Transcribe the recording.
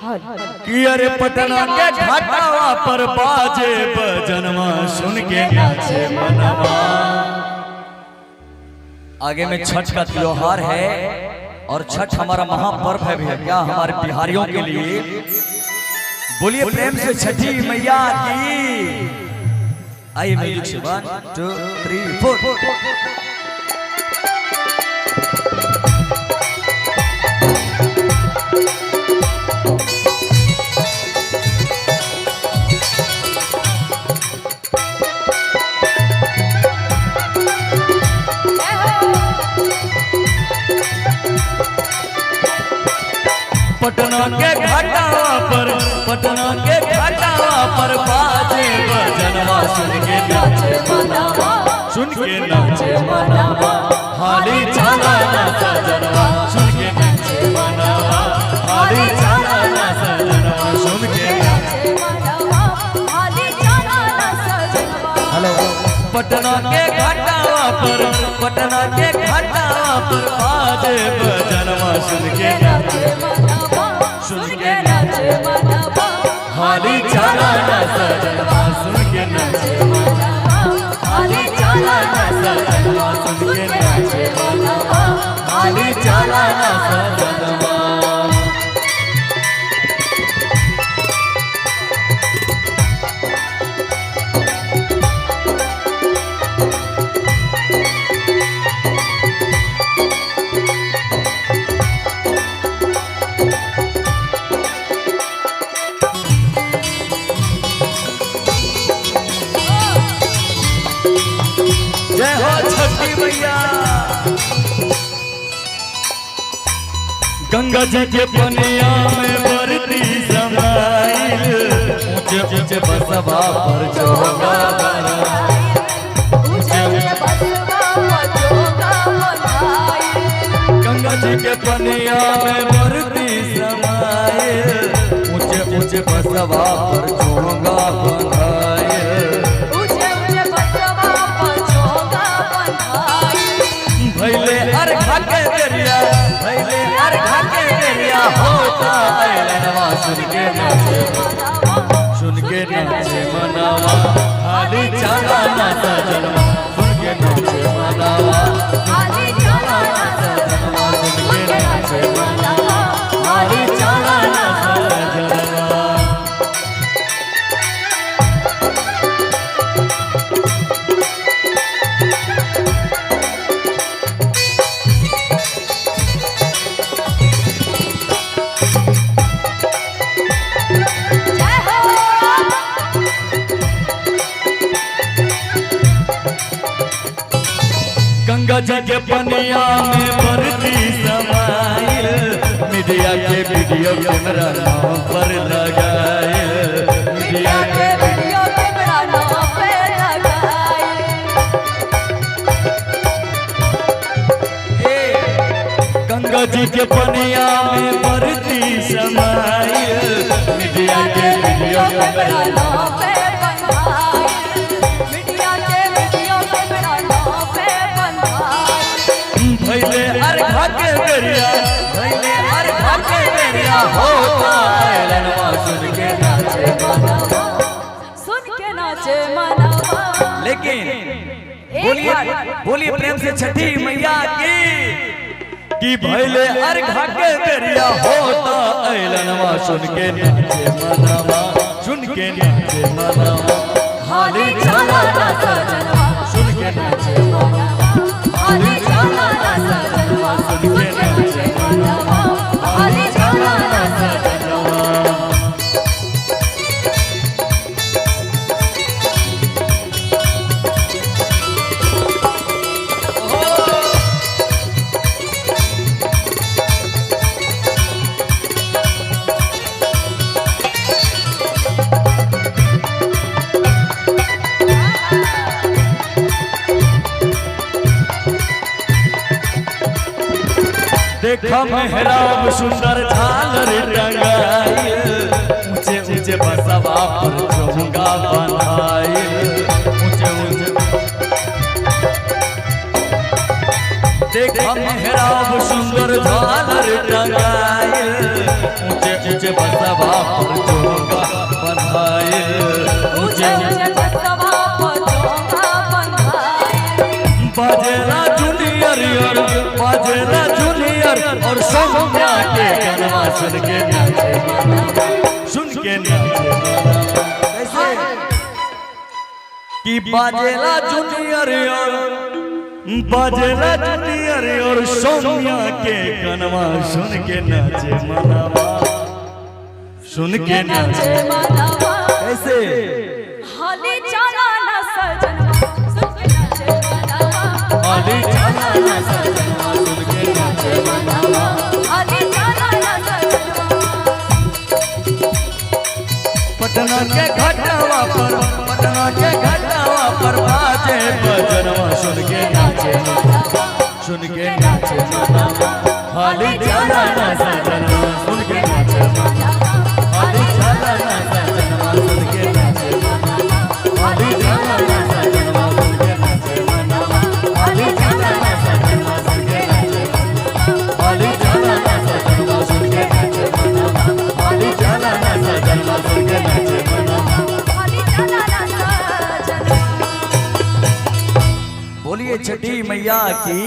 कि अरे पटना के घाटावा पर बाजे बजनवा सुन के नाचे मनवा। आगे में छठ का त्योहार है और छठ हमारा महापर्व है भैया, क्या हमारे बिहारियों के लिए। बोलिए प्रेम से छठी मैया की। आइए म्यूजिक से 1 2 3 4। पटना के घाटावा पर, पटना के घाटावा पर बाजे बजनवा सुन के नाचे मनवा, सुन के नाचे मनवा, हाली चला ना सजनवा, सुन के नाचे मनवा, हाली चला ना सजनवा, सुन के नाचे मनवा, हाली चला ना सजनवा। हेलो। पटना के घाटावा पर, पटना के घाटावा पर बाजे बजनवा सुन के नाचे मनवा, सुन के नाचे मनवा, हाली चला ना सजनवा, सुन के नाचे मनवा, हाली चला ना सजनवा, सुन के नाचे मनवा, हाली चला ना सजनवा। जय हो छठी मैया। गंगा जी के पनिया में बरती समाइल, ऊंचे ऊंचे बसवा पर जोगा बनाइल। ऊंचे ऊंचे बसवा पर जोगा बनाइल। गंगा जी के पनिया में बरती समाइल, ऊंचे ऊंचे बसवा पर जोगा बनाइल। ऊंचे ऊंचे बसवा पर जोगा बनाइल। भैले अर्घा के बेरिया, भैले अर्घा के बेरिया होता ऐलनवा, सुन के नाचे, सुन के नाचे मनावा, हाली चला ना सजनवा, सुन के नाचे मनावा, हाली चला ना सजनवा, सुन के नाचे मनावा, हाली चला ना सजनवा। जय हो। गंगा जी के पनिया में बरती समाइल, मीडिया के वीडियो कैमरा नाव पर लगाइल। मीडिया के वीडियो कैमरा नाव पे लगाइल। गंगा जी के पनिया में बरती समाइल, मीडिया के वीडियो कैमरा कैमरा नाव पे बंधाइल। मीडिया के वीडियो कैमरा नाव पे बंधाइल। भैले अर्घा के बेरिया, भैले अर्घा के बेरिया होता ऐलनवा, सुन के नाचे मनवा, सुन के नाचे मनवा। लेकिन बोलिए, बोलिए प्रेम से छठी मैया की। कि भैले अर्घा के बेरिया होता ऐलनवा, सुन के नाचे मनवा, सुन के नाचे मनवा, हाली चला ना सजनवा, सुन के नाचे मनवा, हाली चला ना सजनवा, सुन के नाचे मनवा, हाली चला ना सजनवा। देखा मेहराब सुंदर झालर टंगाइल, ऊंचे ऊंचे बसवा पर चोंगा बनाइल। ऊंचे ऊंचे देखा मेहराब सुंदर झालर टंगाइल, ऊंचे ऊंचे बसवा पर चोंगा बंधाइल। ऊंचे ऊंचे बसवा पर चोंगा बंधाइल। बाजेला जूनियर और बाजेला जूनियर और सौम्या के गाना सुन के नाचे, सुन के नाचे। कैसे कि बाजेला जूनियर और बाजेला जूनियर और सौम्या के गाना सुन के नाचे मनावा, सुन के नाचे। नाचे मनवा। कैसे हाली चला ना सजनवा, सुन के नाचे मनवा। हाली चला ना सजनवा, सुन के नाचे मनवा। हाली चला ना सजनवा। पटना के घाटावा पर, पटना के घाटावा पर बाजे भजनवा सुन के नाचे, सुन के नाचे। हाली चला ना सजनवा, सुन के नाचे। हाली चला ना सजनवा, सुन के नाचे। हाली चला ना सजनवा, सुन के नाचे। हाली चला ना सजनवा, सुन के नाचे। हाली चला ना सजनवा, सुन के नाचे। हाली चला ना सजनवा, सुन के नाचे। हाली चला ना सजनवा। बोलिए छठी मैया की।